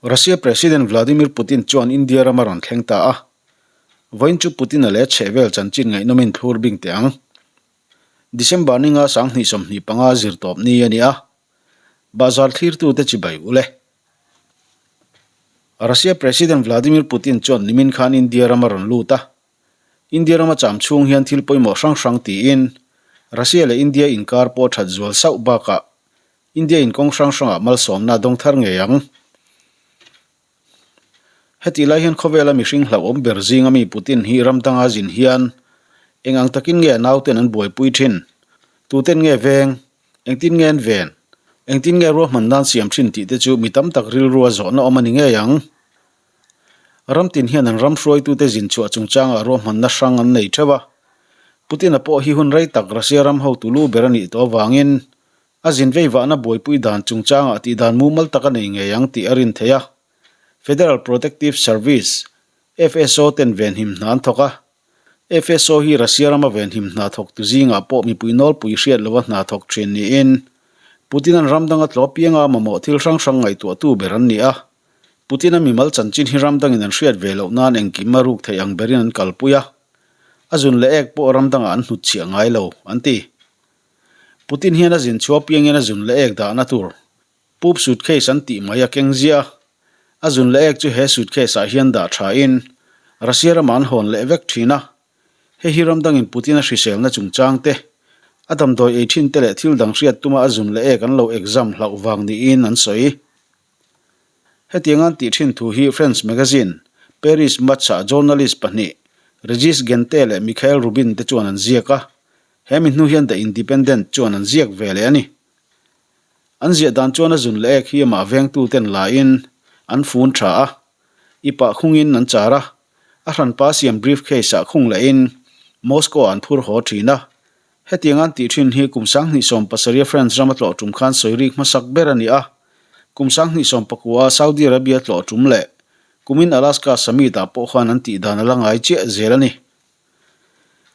Russia President Vladimir Putin chuan India ram a rawn thleng ta a. Vawiin chu Putin-a leh chhehvel chanchin ngaihnawmin thlur bing teh ang. December ninga 2025 zirtawp ni a ni a. Bahzar thlirtute chibai u le. Russia President Vladimir Putin chuan nimin khan India ram a rawn lut a. India rama cham chhung hian thil pawimawh hrang hrang tiin Russia leh India inkar pawh that zual sauh bakah India in kawng hrang hrangah malsawmna a dawng thar ngei ang. Hetih lai hian khawvela mihring hlauhawm ber zinga mi Putin hi ram danga zin hian eng ang takin nge a nauten an buaipui thin? Tuten nge veng? Engtin nge an ven? Engtin nge ruahman nan siam thin tih te chu mi tam tak rilrua zawhna awm a ni ngei ang. Ram tin hian an ram hruaitute zin chhuah chungchangah ruahmanna hrang an nei theuh a. Putin-a pawh hi hun rei tak Russia ram hotu lu ber a nih tawh avangin a zin veivahna buaipui dan chungchangah tihdan mumal tak a nei ngei ang tih a rin theih a. Federal Protective Service, FSO, ten venhim hna an thawk a. FSO hi Russia rama venhim hna thawktu zingah pawh mipui nawlpui hriat lova hna thawk thin niin Putin-a'n ram danga tlaw pianga mamawh thil hrang hrang ngaihtuahtu ber an ni a. Putin-a mimal chanchin hi ram dangin an hriat ve loh nan engkim a ruk theih ang berin an kalpui a, a zun leh ek pawh ram dangah an hnutchhiah ngai lo, an ti. Putin hian a zin chhuah piangin a zun leh ek dahna tur pup suitcase an tih mai a keng ziah a, a zun leh ek chu he suitcase-ah hian dah thain Russia ramah an hawn leh vek thin a. Hei hi ram dangin Putin-a hriselna chungchang te, a damdawi ei thin te leh thil dang hriat tuma a zun leh ek an lo exam hlauh vang niin an sawi. Hetiang an tih thin thu hi French magazine Paris Match-ah journalist pahnih Regis Gente leh Mikhail Rubin te chuan an ziak a, he mi hnu hian The Independent chuan an ziak ve leh a ni. An ziah dan chuan a zun leh ek hi amah vengtuten lain an fun tha a, i pah khungin an char a, a hranpa siam briefcase-ah khung lehin Moscow-ah an phur haw thin a. Hetiang an tih thin hi kum 2017 France rama tlawh tum khan sawi rik hmasak ber a ni a. Kum 2019 Saudi Arabia tlawh tum leh kumin Alaska summit-ah pawh khan an tih dan a la ngai chiah zel a ni.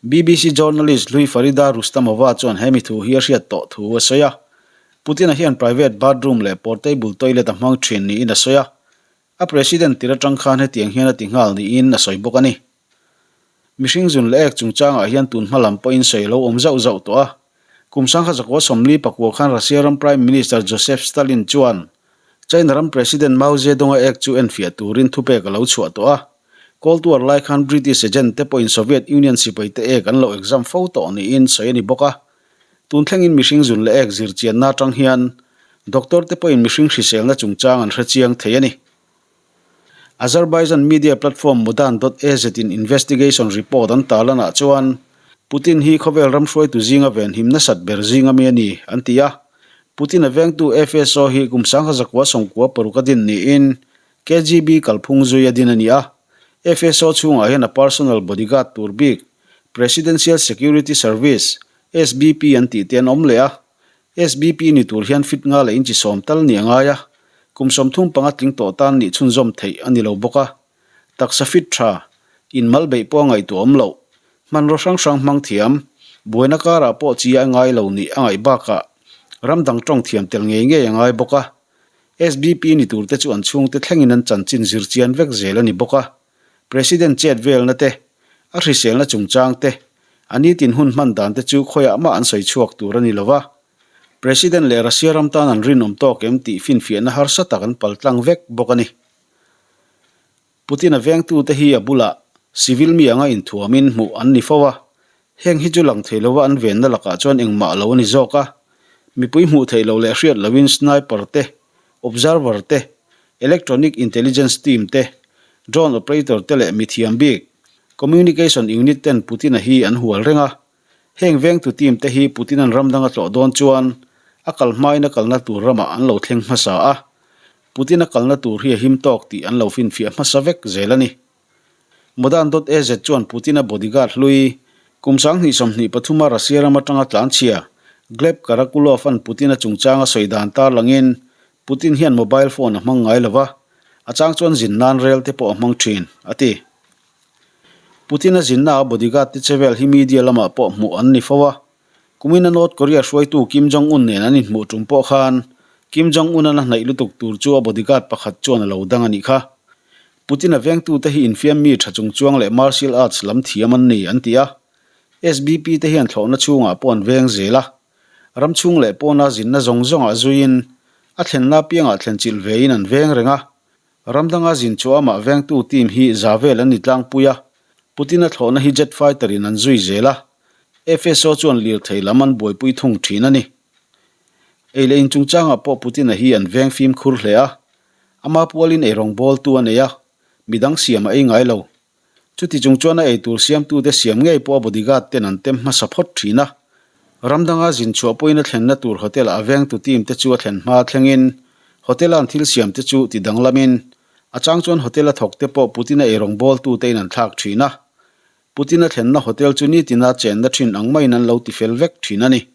BBC journalist hlui Farida Rustamova chuan hemi thu hi a hriat tawh thu a sawi a. Putin-a hian private bathroom leh portable toilet a hmang thin niin a sawi a. A president tir atang khan hetiang hian a ti nghal niin a sawi bawk a ni. Mihring zun leh ek chungchangah hian tun hma lam pawhin sawi a lo awm zauh zauh tawh a. Kum 1944 khan Russia ram Prime Minister Joseph Stalin chuan China ram President Mao Zedong-a ek chu enfiah turin thupek a lo chhuah tawh a. Cold War lai khan British agent te pawhin Soviet Union sipaite ek an lo exam fo tawh niin sawi a ni bawk a. Tun thlengin mihring zun leh ek zirchianna atang hian doctor te pawhin mihring hriselna chungchang an hrechiang thei a ni. Azerbaijan media platform Mudan dot az in investigation report an tarlanah chuan Putin hi khawvel ram hruaitu zinga venhim nasat ber zinga mi a ni, an ti a. Putin a vengtu FSO hi kum 1996 a din niin KGB kalphung zui a din a ni a. FSO chhungah hian a personal bodyguard tur bik Presidential Security Service, SBP, an tih te an awm leh a. SBP ni tur hian fit nga leh inchi sawm tal nih a ngai a, kum 35 tling tawh tan nih chhunzawm theih a ni lo bawk a. Taksa fit tha, inmal beih pawh a ngaihtuah awm loh, hmanraw hrang hrang hmang thiam, buaina karah pawh chi a ngai lo nih a ngaih bakah ram dang tawng thiam tel ngei ngei a ngai bawk a. SBP ni turte chu an chhungte thlengin an chanchin zir chian vek zel a ni bawk a. President chet velna te, a hriselna chungchang te, a nitin hun hman dan te chu khawiah mah an sawi chhuak tur a ni lo va. President leh Russia ram tan an rinawm tawk em tih finfiahna harsa tak an pal tlang vek bawk a ni. Putin-a vengtute hi a bulah civil mi anga inthuamin hmuh an ni fo a, heng hi chu lang thei lova an venna lakah chuan engmah lo a ni zawk a. Mipui hmuh theih loh leh hriat lohin sniper te, observer te, electronic intelligence team te, drone operator te leh mithiam bik, communication unit ten Putin-a hi an hual reng a. Heng vengtu team te hi Putin-a'n ram dang a tlawh dawn chuan a kal hmain a kalna tur ramah an lo thleng hmasa a, Putin-a kalna tur hi a him tawk tih an lo finfiah hmasa vek zel a ni. Modan dot az chuan Putin-a bodyguard hlui, kum 2023 a Russia ram atanga tlanchhia, Gleb Karakulov-a'n Putin-a chungchanga sawi dan tarlangin Putin hian mobile phone a hmang ngai lo va, a chang chuan zin nan rel te pawh a hmang thin, a ti. Putin-a zinna a bodyguard te chevel hi media lamah pawh hmuh an ni fo a. Kumina North Korea hruaitu Kim Jong-un nen an inhmuh tum pawh khan Kim Jong Un-an a hnaih lutuk tur chu a bodyguard pakhat chuan a lo dang a nih kha. Putin-a vengtute hi infiam mi tha chungchuang leh martial arts lam thiam an ni, an ti a. SBP te hian thlawhna chhungah pawh an veng zel a. Ram chhung leh pawna zinna zawng zawngah zuiin a thlenna apiangah thlenchilh vein an veng reng a. Ram danga zin chu amah vengtu team hi za vel an ni tlangpui a. Putin-a thlawhna hi jet fighter-in an zui zel a. FSO chuan lirthei lam an buaipui thung thin a ni. Ei leh in chungchangah pawh Putin-a hi an veng fimkhur hle a. Ama pualin eirawng bawltu a nei a, midang siam a ei ngai lo. Chuti chung chuan a eitur siamtute siam ngei pawh a bodyguard ten an tem hmasa phawt thin a. Ram danga zin chhuah pawhin a thlenna tur hotel ah a vengtu team te chu a thlen hma thlengin hotel a an thil siam te chu ti danglamin a chang chuan hotel a thawk te pawh Putin-a eirawng bawltute in an thlak thin a. Putin-a thlenna hotel chu nitina chenna thin ang maiin an lo ti fel vek thin a ni.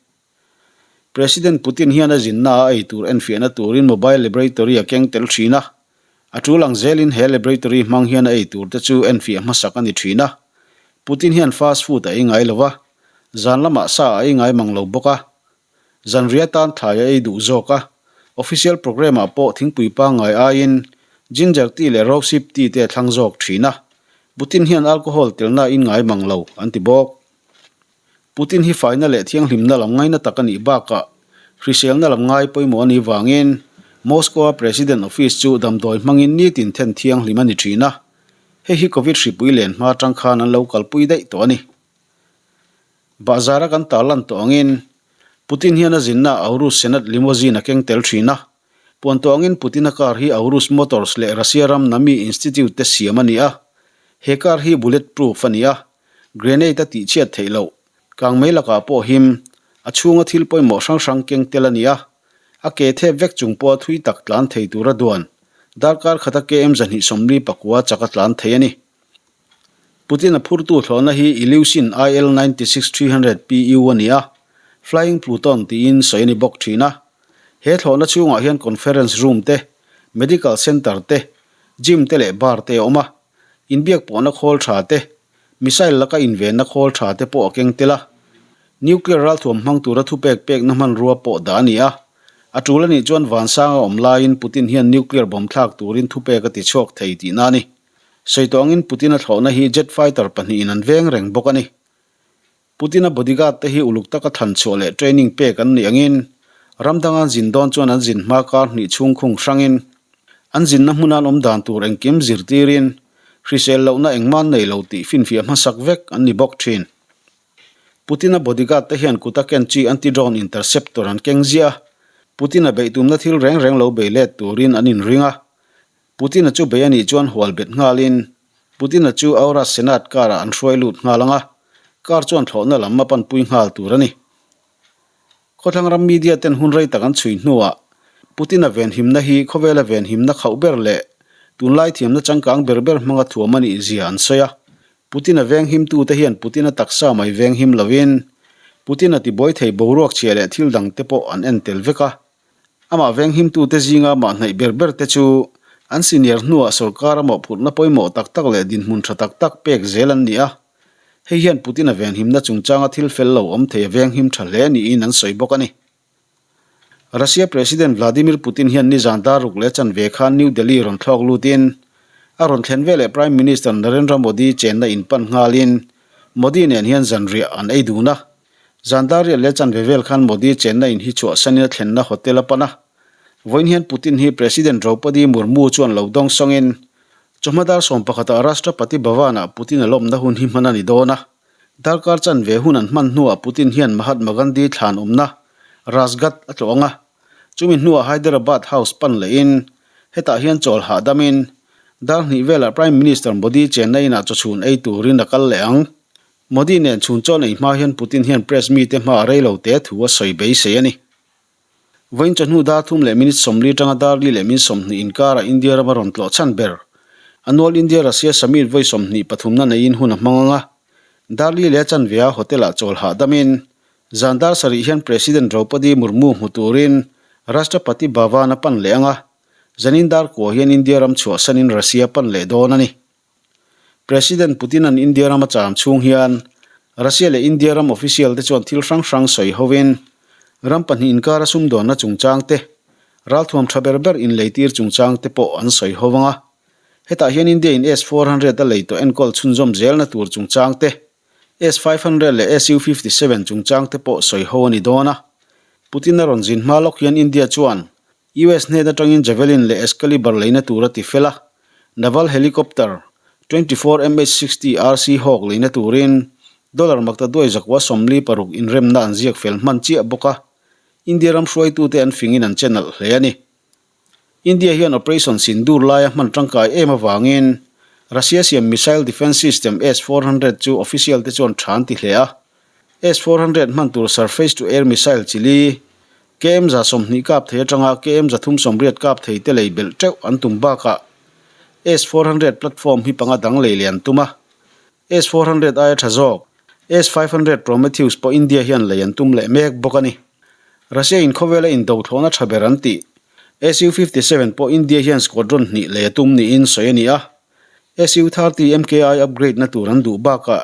President Putin hian a zinna a ei tur enfiahna turin mobile laboratory a keng tel thin a. A tul ang zelin he laboratory hmang hian a ei tur te chu enfiah hmasak a ni thin a. Putin hian fast food a ei ngai lo va, zan lamah sa a ei ngai mang lo bawk a. Zanriah tan thlai a ei duh zawk a. Official programme ah pawh thingpui pangngai aiin ginger tea leh rosehip tea te a thlang zawk thin a. Putin hian alcohol telna a in ngai mang lo, an ti bawk. Putin hi faina leh thianghlimna lam ngaina tak a nih bakah hriselna lam ngai pawimawh a nih vangin Moscow-a President Office chu damdawi hmangin nitin then thianghlim a ni thin a, hei hi Covid hripui len hma atang khan an lo kalpui daih tawh a ni. Bahzara kan tarlan tawh angin Putin hian a zinna Aurus Senat limousine a keng tel thin a, puan tawh angin Putin-a car hi Aurus Motors leh Russia ram Nami Institute te siam a ni a, he car hi bullet proof a ni a, Grenade a tihchhiat theih loh. Kangmei lakah pawh him, a chhunga thil pawimawh hrang hrang keng tel a ni a. A ke thep vek chung pawha thui tak tlan thei tura duan, darkar khata KM 244 chak a tlan thei a ni. Putin a phurtu thlawhna hi Ilyushin IL 96 300 PU a ni a, Flying Pluton tiin sawi a ni bawk thin a. He thlawhna chhungah hian conference room te, medical centre te, gym te leh bar te a awm a. Inbiak pawhna khawl tha te, missile laka invenna khawl tha te pawh a keng tel a. Nuclear ralthuam hmang tura thupek pekna hmanrua pawh dah a ni a. A tul a nih chuan vansanga awm laiin Putin hian nuclear bomb thlak turin thupek a ti chhuak thei tihna a ni. Sawi tawh angin Putin-a thlawhna hi jet fighter pahnihin an veng reng bawk a ni. Putin-a bodyguard te hi uluk taka thlan chhuah leh training pek an nih angin ram danga an zin dawn chuan an zin hma kar hnih chhung khung hrangin an zinna hmuna an awm dan tur engkim zirtirin hrisel lohna engmah an nei lo tih finfiah hmasak vek an ni bawk thin. Putin-a bodyguard te hian kuta ken chi anti-drone interceptor an keng ziah a, Putin-a beih tumna thil reng reng lo bei let turin an inring a, Putin-a chu bei a nih chuan hual bet nghalin Putin-a chu Aurus Senat car-ah an hruai lut nghal ang a, car chuan thlawhna lam a panpui nghal tur a ni. Khawthlang ram media ten hun rei tak an chhui hnuah Putin-a venhimna hi khawvela venhimna khauh ber leh tunlai thiamna changkang ber ber hmanga thuam a nih zia an sawi a. Putin-a venghimtute hian Putin-a taksa mai venghim lovin Putin-a tibuai thei boruak chhia leh thil dangte pawh an en tel vek a. Amah venghimtute zinga mah hnaih ber ber te chu an senior hnuah sorkar a mawhphurhna pawimawh tak tak leh dinhmun tha tak tak pek zel an ni a. Hei hian Putin-a venhimna chungchanga thil fel lo awm thei a venghim tha hle niin an sawi bawk a ni. Russia President Vladimir Putin hian nizan dar ruk leh chanve khan New Delhi rawn thlawk lutin a rawn thlen veleh Prime Minister Narendra Modi chenna inpan nghalin Modi nen hian zanriah an ei dun a. Zan dar riat leh chanve vel khan Modi chenna in hi chhuahsanin a thlenna hotel a pan a. Vawiin hian Putin hi President Draupadi Murmu chuan lo dawng sawngin chawhma dar sawmpakhatah Rashtrapati Bhavan-ah Putin a lawmna hun hi hman a ni dawn a. Darkar chanve hun an hman hnuah Putin hian Mahatma Gandhi thlan awmna Rajghat a tlawh ang a. Chumi hnuah Hyderabad House pan lehin hetah hian chawl hahdamin dar hnih velah Prime Minister Modi chenna inah chawchhun ei turin a kal leh ang. Modi nen chhun chawn ei hma hian Putin hian press mite hma a rei lo te thu a sawi beisei a ni. Vawiin chawhnu dar thum leh minute 40 tanga dar li leh min 20 inkarah India rama rawn tlawh chhan ber. Annual India-Russia Summit vawi 20 pathumna neiin hun a hmang ang a. Dar li leh a chanve a hotel-ah chawl hahdamin zan dar sarih hian President Draupadi Murmu hmu turin Rashtrapati Bhavan a pan leh ang a. Zanin dar kua hian India ram chhuahsanin Russia pan leh dawn a ni. President Putin-a'n India ram a cham chhung hian Russia leh India ram official te chuan thil hrang hrang sawi hovin ram pahnih inkara sumdawnna chungchang te, Ralthuam tha ber ber inleitir chungchang te pawh an sawi ho vang a. Hetah hian India in S-400 a lei tawh enkawl chhunzawm zelna tur chungchang te, S-500 leh Su-57 chungchang te pawh sawi ho a ni dawn a. Putin a rawn zin hma lawk hian India chuan US hnen atangin Javelin leh Excalibur leina tur a ti fel a, Naval Helicopter 24 MH-60 RC Hawk leina turin dollar makta duai zakua 46 inremna an ziak fel hman chiah bawk a, India ram hruaitute an fingin an che nalh hle a ni. India hian Operation Sindoor laia hman tangkai em avangin Russia siam missile defence system S-400 chu official te chuan tha an ti hle a. S-400 hman tur surface to air missile chili KM 120 kap thei atanga KM 380 kap thei te lei belh teuh an tum bakah S-400 platform hi panga dang lei leh an tum a. S-400 aia tha zawk, S-500 Prometheus pawh India hian lei an tum leh mek bawk a ni. Russia in khawvela indothlawhna tha ber an tih, Su-57 pawh India hian squadron hnih lei a tum niin sawi a ni a. Su-30 MKI upgrade na tur an duh bakah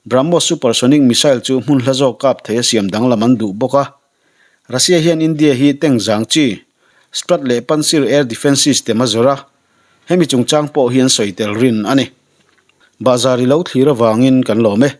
BrahMos supersonic missile chu hmun hla zawk kap thei a siam danglam an duh bawk a. Russia hian India hi tank zang chi, Strat leh Pantsir air defence system a zawrh a, hemi chungchang pawh hi an sawi tel rin a ni. Bahzar i lo thlir avangin kan lawm e.